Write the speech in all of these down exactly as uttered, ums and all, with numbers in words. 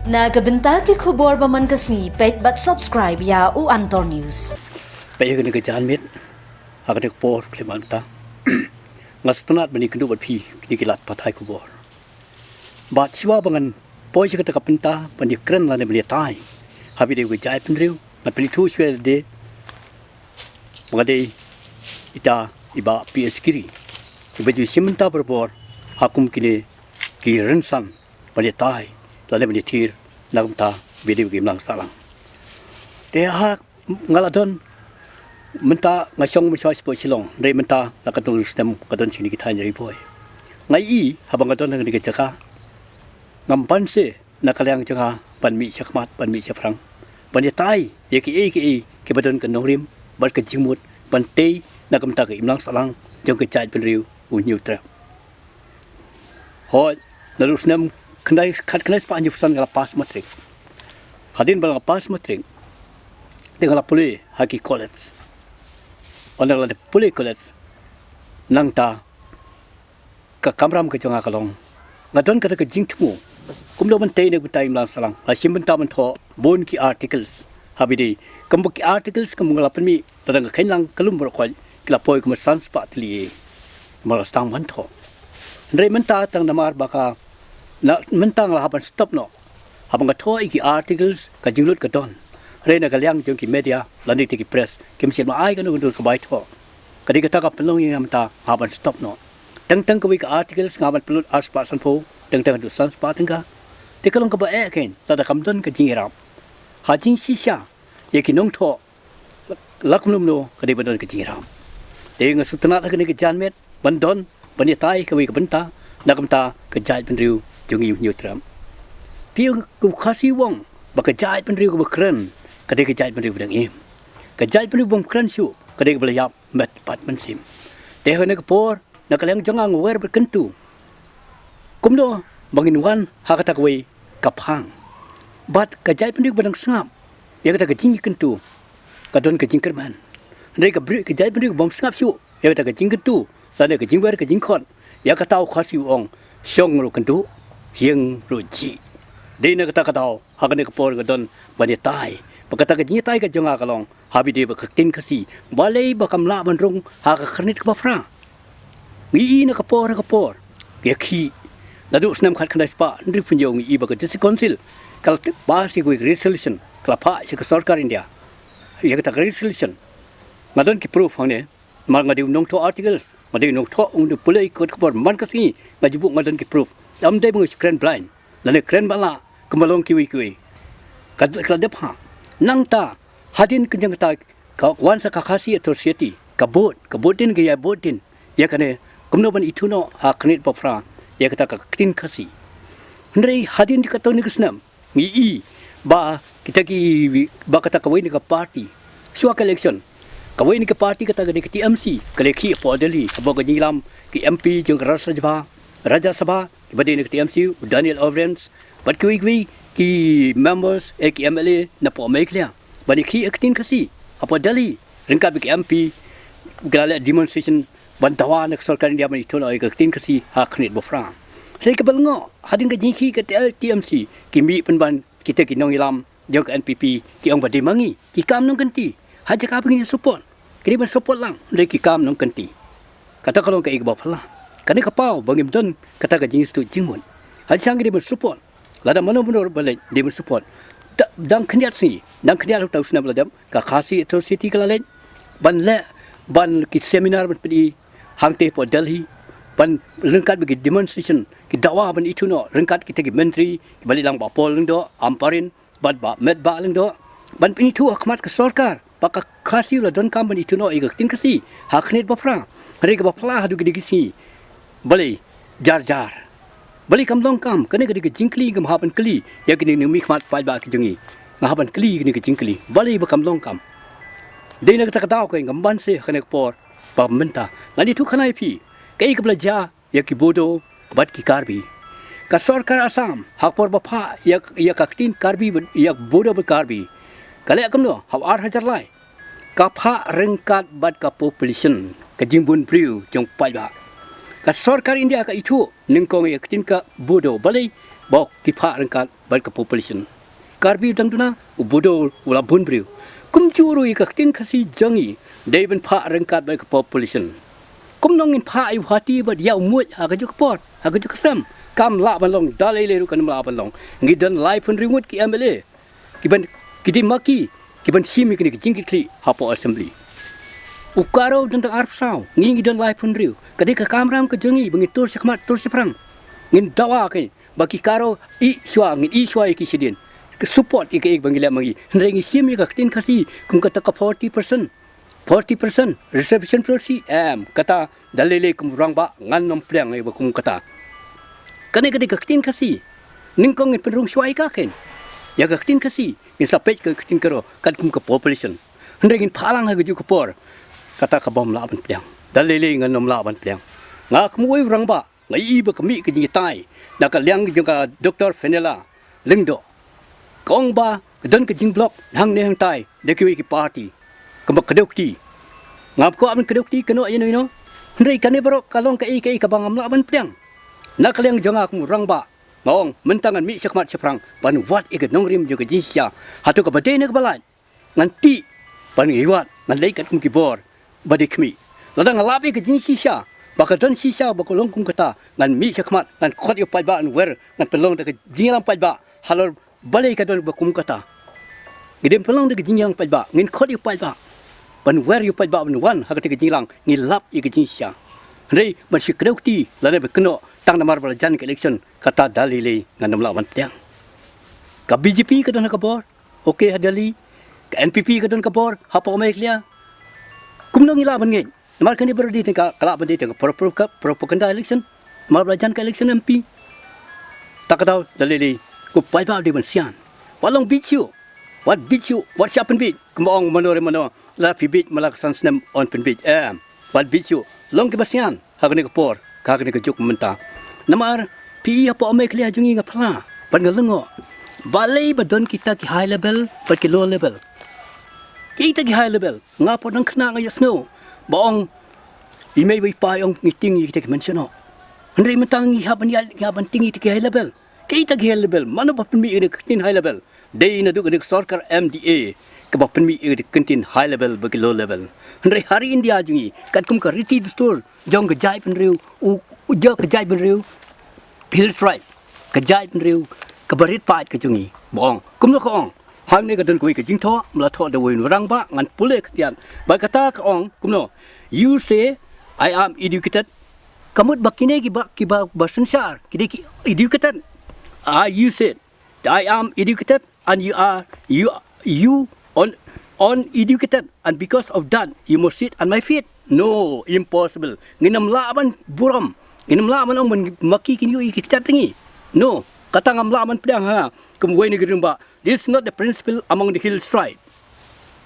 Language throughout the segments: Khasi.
Na ka bynta ki khubor ba man ka sngi, peit bad subscribe ïa u Antor News. Peit ïa kane ka janmiet, ha kane ka por khlem mynta. Nga sngewtynnat ban ïakynduh bad phi kine ki lad pathai khubor. Bad shuwa ba ngan poi sha kata ka bynta ban ïakren lane ban ïatai ha ba ïadei ka jaitbynriew, ngan pynithuh shuwa ïa lade ba nga dei ita i Bah P S Giri, iba ju shim bynta barabor ha kum kine ki rynsan ban ïatai lane ban ïathir na ka bynta ba ïadei ka imlang sahlang. Te ha nga la don mynta, nga shong mynshuwa shapoh Shillong, hynrei mynta la katno snem nga don sha kine ki thaiñ Ri Bhoi. Nga ïohi haba nga don ha kane ka jaka, ngam banse na ka liang jong nga ban mih shakhmat ban mih shaphrang ban ïatai ïa kiei kiei kiba don ka nongrim bad ka jingmut ban tei na ka bynta ka imlang sahlang jong ka jaitbynriew u Hynñiewtrep. Hooid, naduh u snem khyndai, khatkhyndai spah hynñiewphew san nga la pass matric. Hadien ba la nga pass matric, te nga la pule ha ki college. Ynda nga la dep pule college, nangta ka kamram ka jong nga ka long, nga don kata ka jingthmu kumno ban tei na ka bynta imlang sahlang. La shim bynta ban thoh bun ki articles ha ba ïadei, kumba ki articles kumba nga la pynmih, lada nga kheiñ lang ka lum baroh khoit, ki la poi kumba san spah tylli. Namar la sdang ban thoh. Hynrei mynta tang namar ba ka, na, mynta nga la hap ban stop noh. Haba nga thoh ïa ki articles, ka jinglut ka don. Hynrei na ka liang jong ki media lane te ki press kim shym la ai kano kano ka bai thoh. Ka dei kata ka pynlong ïa nga mynta nga hap ban stop noh. Teng teng kawei ka articles nga hap ban pynlut ar spah sanphew, teng teng haduh san spah tyngka. Te ka long kaba eh keiñ lada kam don ka jingïarap ha jingshisha ïa ki nongthoh, la kumno kumno ka dei ban don ka jingïarap. Te nga sngewtynnat ha kane ka janmiet ban don ban ïatai kawei ka bynta na ka bynta ka jaitbynriew jong ngi u Hynñiewtrep. Phi, u Khasi u ong ba ka jaitbynriew kaba kren ka dei ka jaitbynriew ba dang im. Ka jaitbynriew bym kren shuh ka dei kaba la ïap met bad mynsiem. Te ha kane ka por, na ka liang jong nga nga wer bad kyntu kumno ba ngin wan ha kata kawei ka phang. Bad ka jaitbynriew ba dang sngap ïa kata ka jingkyntu, ka don ka jingkyrmen. Hynrei ka bri-, ka jaitbynriew bym sngap shuh ïa kata ka jingkyntu lane ka jingwer ka jingkhot, ïa kata u Khasi u ong, shong ruh kynduh, hieng ruh jih. Dei na kata ka daw ha kane ka por nga don ban ïatai. Ba kata ka jingïatai ka jong nga ka long ha ba ïadei bad ka ktien Khasi, balei ba kam lah ban rung ha ka khyrnit kaba phra. Ngi ïohi na ka por ha ka por, ïa ki, naduh u snem khatkhyndai spah hynriewphew hynñiew ngi ïohi ba ka District Council ka la pass ïa kawei ka resolution, ka la phah sha ka sorkar India ïa kata ka resolution. Nga don ki proof hangne. Namar nga dei u nongthoh articles, nga dei u nongthoh, u nongpule ki kot khubor man ka sngi, nga ju buh, nga don ki proof. Ym dei ba nga shu kren blind lane kren ba lah kumba long kiwei kiwei. Ka, ka la dep ha. Nangta hadien ka jingkata, ka wan sa ka Khasi Authors' Society, ka bud, ka bud dien, ka ïa bud dien ïa kane, kumno ban ithuh noh ha khyrnit ba phra ïa kata ka ktien Khasi. Hynrei hadien katto katne ka snem ngi ïohi ba kita ki, ba kata kawei na ka party, shuwa ka election, kawei na ka party kata ka dei ka T M C, ka la khih hapoh Delhi hapoh ka jingïalam ki M P jong ka Rajya Sabha, Rajya Sabha, ba dei na ka T M C, u Daniel Abrams bad kiwei kiwei ki members, eh, ki M L A napoh Meghalaya, ban ïakhih ïa ka ktien Khasi hapoh Delhi. Ryngkat bad ki M P ki la leh demonstration ban dawa na ka sorkar India ban ithuh noh ïa ka ktien Khasi ha khyrnit ba phra. Hynrei kaba lyngngoh, hadien ka jingïakhih ka T M C, ki mih pynban kita ki nongïalam jong ka N P P, ki ong ba dei ma ngi, ki kam nongkynti. Ha jaka ba ngin ïa support, ki dei ban support lang, hynrei ki kam nongkynti. Kata ka long kaei kaba phylla. Kane ka paw ba ngim don kata ka jingsngewthuh jingmut. Ha shisha ngi dei ban support. Lada mano mano ruh ba leit, dei ban support. Da, dang khyndiat sngi, dang khyndiat uta u snem ba la dep, ka Khasi Authors' Society ka la leit ban leh, ban ki seminar ban pyni hangtei hapoh Delhi, ban ryngkat bad ki demonstration, ki dawa ban ithuh noh ryngkat kita ki myntri, ki ba leit lang, Bah Paul Lyngdoh, Ampareen, bad Bah Metbah Lyngdoh, ban pynithuh ha khmat ka sorkar ba ka Khasi u la donkam ban ithuh noh ïa ka ktien Khasi ha khyrnit ba phra. Hynrei kaba phylla haduh kine ki sngi, balei jar jar? Balei kam long kam? Kane ka dei ka jingkylli kaba nga hap ban kylli ïa kine ki nongmihkhmat paidbah ki jong ngi. Nga hap ban kylli ïa kine ki jingkylli, balei ba kam long kam? Dei na kata ka daw keiñ, ngam banse ha kane ka por ba mynta ngan ïathuh khana ïa phi kaei kaba la jia ïa ki Bodo bad ki Karbi. Ka sorkar Assam, ha ka por ba phah ïa, ïa ka ktien Karbi bad, ïa Bodo bad Karbi, ka leh kumno ha u ar hajar lai? Ka phah ryngkat bad ka population, ka jingbun briew jong paidbah. Ka sorkar India ka ithuh nyngkong ïa ka ktien ka Bodo, balei Bok ki phah ryngkat bad ka population. Karbi u dang duna, u Bodo u la bun briew. Kumjuh ruh ïa ka ktien Khasi jong ngi dei ban phah ryngkat bad ka population. Kumno ngin phah ïa u Hati bad ïa u Muid ha kajuh ka por, ha kajuh ka sem? Kam lah ban long, da lei lei ruh kam lah ban long. Ngi don laiphew hynriew ngut ki M L A. Ki ban, ki dei ma ki, ki ban shim ïa kine ki jingkitkhlieh hapoh assembly. U Garo u don tang arphew saw, ngi ngi don laiphew hynriew. Ka dei ka kamram ka jong ngi ba ngin tur shakhmat tur shaphrang. Ngin dawa ka ba ki Garo ïeh shuwa, ngin ïeh shuwa ïa ki shadien. Ka support ïa kaei ba ngi leh ma ngi. Hynrei ngi shim ïa ka ktien Khasi kum kata ka forty percent. Forty percent reservation policy, em, kata da lei lei kum rangbah ngan nym pdiang ïa ba kum kata. Kane ka dei ka ktien Khasi. Nyngkong ngin pynrung shuwa ïa ka ken. Ïa ka ktien Khasi, ngin sa peit ka ktien Garo katkum ka population. Hynrei ngin phah lang ha kajuh ka por. Kata ka bym lah ban pdiang. Da lei lei ngan nym lah ban pdiang. Nga kum uwei u rangbah, nga ïohi ba ka mih ka jingïatai na ka liang jong ka Doctor Fenella Lyngdoh. Ka ong ba ka don ka jingblock hangne hangtai da kiwei ki party. Kaba kdew kti. Ngam kwah ban kdew kti kano ïa no ïa no. Hynrei kane baroh ka long kaei kaei kaba ngam lah ban pdiang. Na ka liang jong nga kum u rangbah, nga ong mynta ngan mih shakhmat shaphrang ban wad ïa ka nongrim jong ka jingshisha. Hato kaba dei ne kaba lait? Ngan tih ban ïa wad, ngan leit katkum ki bor ba dei khmih. Lada nga lap ïa ka jingshisha ba ka don shisha ba ka long kum kata, ngan mih shakhmat, ngan khot ïa u paidbah, ngan wer, ngan pynlong da ka jingïalang paidbah halor balei ka don ba kum kata. Ngi dei pynlong da ka jingïalang paidbah, ngin khot ïa u paidbah ban wer ïa u paidbah ban wan ha kata ka jingïalang, ngi lap ïa ka jingshisha. Hynrei ban shu kdew kti lane ba kynnoh tang namar ba la jan ka election, kata da lei lei ngan nym lah ban pdiang. Ka B J P ka don ha ka bor, okay, ha Delhi, ka N P P ka don ka bor hapoh Meghalaya. Kumno ngi lah ban ngeit? Namar kane baroh dei tang ka, ka lah ban dei tang ka pro-, pro-, ka propaganda election. Namar ba la jan ka election M P. Ta ka daw da lei lei, ko paidbah dei ban sian. Wat long bieit shuh. Wat bieit shuh, wat shah pynbieit. Kumba ong mano re mano, la phi bieit ma la ka san snem yn pynbieit. Em, wat bieit shuh. Long kiba sian ha kane ka por, ha kane ka juk mynta. Namar phi ïohi hapoh Meghalaya jong ngi, nga phla bad nga lyngngoh, balei ba don kita ki high level bad ki low level. Kita ki high level, nga pat dang khynnah nga ïohsngew ba ong i mei i pa i ong ngi tieng ïa kita ki mansion noh. Hynrei mynta ngi hap ban ïa, ngi hap ban tieng ïa kita ki high level. Kita ki high level, mano ba pynmih ïa ka ktien high level? Dei naduh ka sorkar M D A kaba pynmih ïa ka ktien high level bad ki low level. Hynrei ha ri India jong ngi, katkum ka riti dustur jong ka jaitbynriew, u, u jong ka jaitbynriew Hill Tribes, ka jaitbynriew kaba rit paid ka jong ngi, ba ong, kumno ka ong? Hangne ka don kawei ka jingthoh, ba la thoh da uwei u rangbah, ngan pule khyndiat. Bad kata ka ong kumno? You say I am educated. Ka mut ba kine kiba, kiba, ba synshar ki dei ki educated. Ah, you said, I am educated and you are, you, you un-, uneducated, and because of that you must sit at my feet. No, impossible. Ngin nym lah ban burom, ngin nym lah ban ong ba ma ki kin ïohi ïa ki kjat jong ngi. No, kata ngam lah ban pdiang ha kum uwei na ki rangbah. This is not the principle among the Hill Tribe.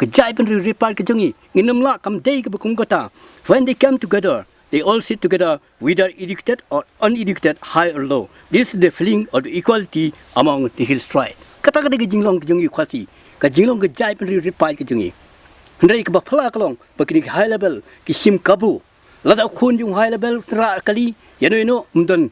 Ka jaitbynriew rit paid ka jong ngi, ngin nym lah, kam dei kaba kum kata. When they come together, they all sit together, whether educated or uneducated, high or low. This is the feeling of the equality among the Hill Tribe. Kata ka dei ka jinglong ka jong ngi Khasi, ka jinglong ka jaitbynriew rit paid ka jong ngi. Hynrei kaba phylla ka long ba kine ki high level ki shim kabu. Lada u khun jong u high level u tynrah kali ïa no ïa no, ym don,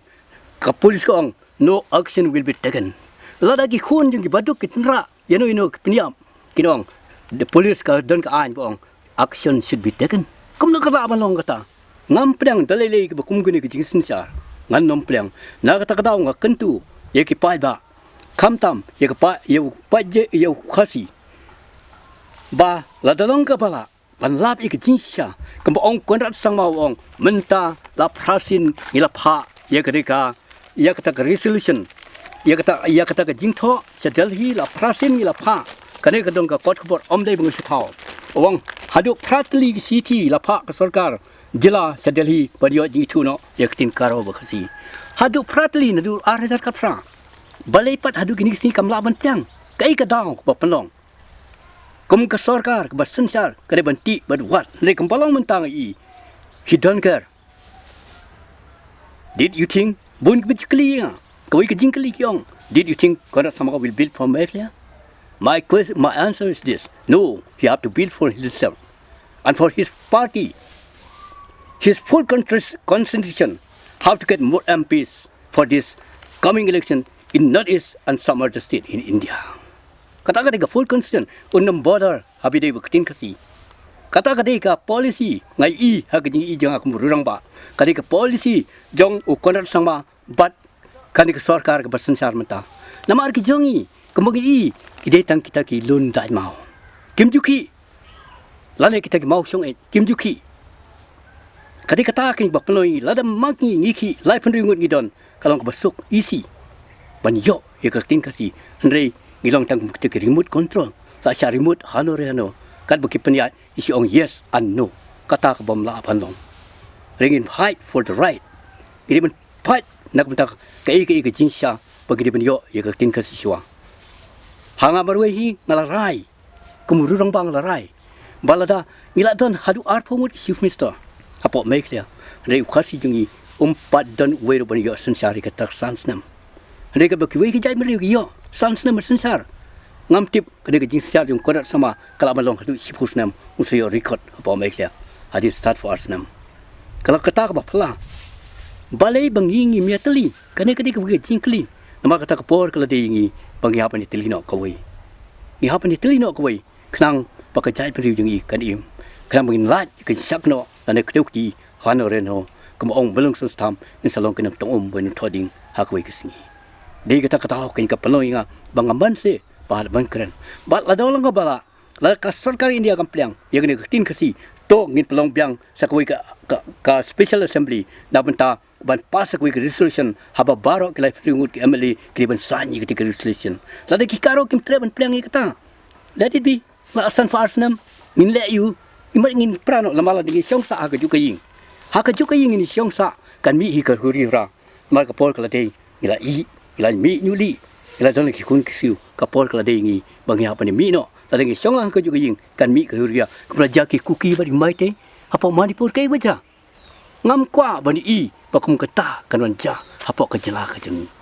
ka police ka ong, no action will be taken. Lada ki khun jong ki baduk ki tynrah ïa no ïa no ki pynïap, kin ong, the police, ka don ka aiñ ba ong action should be taken. Kumno ka lah ban long kata? Ngam pdiang da lei lei kaba kum kane ka jingsynshar. Ngan nym pdiang. Na kata ka daw nga kyntu ïa ki paidbah, khamtam ïa ka paid, ïa u paid, ïa u Khasi, ba lada long kaba lah ban lap ïa ka jingshisha, kumba ong Conrad Sangma u ong, mynta la phra sien ngi la phah ïa kata ka, ïa kata ka resolution, ïa kata, ïa kata ka jingthoh sha Delhi, la phra sien ngi la phah. Kane ka don ka kot khubor, ym dei ba nga shu thaw. U ong haduh phra tylli ki shithi la phah ka sorkar jylla sha Delhi ban ïoh jingithuh noh ïa ka ktien Garo bad Khasi. Haduh phra tylli naduh ar hajar khatphra. Balei pat haduh kine ki sngi kam lah ban pdiang? Kaei ka daw kaba pynlong? Kum ka sorkar kaba synshar ka dei ban tih bad wad. Hynrei kumba long mynta nga ïohi, hi don ker. Did you think, bun ki bit kylli ïa nga, kawei ka jingkylli ki ong, did you think Conrad Sangma will build for Meghalaya? My quest-, my answer is this: no, he have to build for himself and for his party. His full contrist-, constitution have to get more M Ps for this coming election in North East and some other state in India. Kata ka dei ka fourth constitution, un ym bother haba ïadei bad ka ktien Khasi. Kata ka dei ka policy nga i ha ka jingïohi jong nga kum u rangbah. Ka dei ka policy jong u Conrad Sangma bad kane ka sorkar kaba synshar mynta. Namar ki jong ngi, kumba ngi i, ki dei tang kita ki lun dait maw. Kim ju khih. Lane kita ki maw shong eh, kim ju khih. Ka dei kata kaba pynlong ïa ngi, lada ma ngi ngi khih, laiphew hynriew ngut ngi don, ka long kaba suk, easy ban ïoh ïa ka ktien Khasi. Hynrei ngi long tang kita ki remote control. La shah remote hano re hano. Katba ki pynïaid, ngi shu ong yes and no. Kata ka bym lah ban long. Hynrei ngin fight for the right. Ngi dei ban fight na ka bynta kaei kaei ka jingshisha ba ngi dei ban ïoh ïa ka ktien Khasi shuwa. Ha nga marwei hi nga la rai. Kum u rangbah nga la rai. Ba lada ngi la don haduh arphew ngut ki chief minister hapoh Meghalaya, hynrei u Khasi jong ngi um pat don uwei ruh ban ïoh synshar ïa kata ka san snem. Hynrei kaba kiwei ki jaitbynriew ki ïoh san snem ban synshar. Ngam tip kane ka jingsynshar jong u Conrad Sangma ka lah ban long haduh shiphew snem, un sa ïoh record hapoh Meghalaya hadien stad for ar snem. Ka long kata kaba phylla. Balei ba ngi ngim ïatylli? Kane ka dei kawei ka jingkylli. Namar kata ka por ka la dei ïa ngi ba ngi hap ban ïatylli noh kawei. Ngi hap ban ïatylli noh kawei. Khnang ba ka jaitbynriew jong ngi kan im. Khnang ba ngin lait ka jingshah noh lane kdew kti hano re hano. Kumba ong Mawlong Sngstham, ngin sa long ki nongtong um ba ngin ym thoh ding ha kawei ka sngi. Dei kata kata ka dei ka pynlong ïa nga ba ngam banse ba hap ban kren. Bad lada long kaba lah, lada ka sorkar India kam pdiang ïa kane ka ktien Khasi, to ngin pynlong biang sa kawei ka, ka, ka special assembly na bynta ban pass sa kawei ka resolution, haba baroh ki laiphew ngut ki M L A ki dei ban sign ïa kata ka resolution. Lada ki karo kim treh ban pdiang ïa kata, let it be. La san for ar snem ngin leh ïa u. Ngim, ngin pra noh, lada ngi shong sah ha kajuh ka ïing. Ha kajuh ka ïing ngi shong sah, kan mih hi ka huri hura. Namar ka por ka la dei, ngi la ïeh, ngi la mih ñiuh lieh, ngi la don la ki khun ki ksiew, ka por ka la dei ïa ngi ba ngi hap ban mih noh. Lada ngi shong lang ha kajuh ka ïing, kan mih ka huri hura. Kumba la jia ki Kuki bad ki Meitei hapoh Manipur, kaei ba jia? Ngam kwah ban ïohi ba kum kata kan wan jia hapoh ka jylla ka jong ngi.